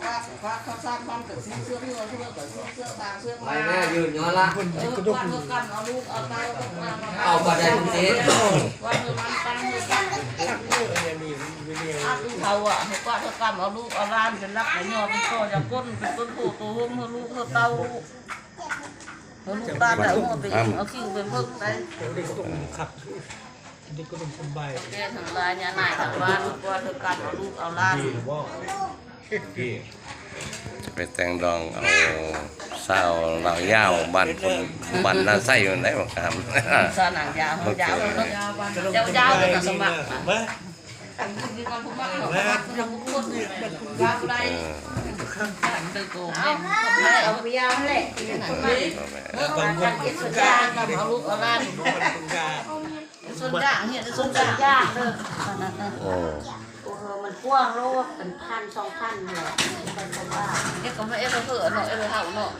ພະເຂົາສ້າງບ້ານກໍຊື້ເສື້ອເຮືອ ເຮືອກໍຊື້ເສື້ອຕາເສື້ອ ໄປແມ່ຢືນຍ້ອນລະ ເອີ ບ້ານເຮົາກັນເອົາລູກເອົາເຕົ້າ ເອົາບໍ່ໄດ້ເດ້ ວ່າເຮືອມັນຕັ້ງຢູ່ ອັນເຂົາອະ ເຮົາກວາດເຮົາກຳເອົາລູກເອົາຫຼານເປັນຫຼັກເປັນຍໍເປັນຕໍຢ່າກົ້ນ ເປັນຕົ້ນໂພໂຕໂຮມເຮືອລູກເຮືອເຕົ້າ ເຮົາລູກຫຼານໄດ້ເຮົາໄປອີງເອົາຄິງໄປເບິ່ງໄດ້ ເດັກກໍຕ້ອງສະບາຍ ແມ່ທັງຫຼາຍຍານາຍທັງບ້ານກວາດເຮົາກຳເອົາລູກເອົາຫຼານ ໄປແຕ່ງດອງເອົາສາວລາວຍາວບ້ານພຸ້ນ ບ້ານນາໄຊພຸ້ນໄດ໋ ບັກຂາມ ສາວນາງຍາວ ຍາວ ຍາວ ຍາວ ສະໝັກ ເອີ ເອົາຍາວແຫຼະ ເອົາລູກເອົາຫຼານ ສ່ວນກາງເຮັດສ່ວນກາງ ໂອ້ ໂອ້ ມັນກວ້າງໂລດ ເປັນພັນສອງພັນແຫຼະ ເຮັດກໍມາເຮັດເພື່ອເນາະ ເຮັດເຮົາເນາະ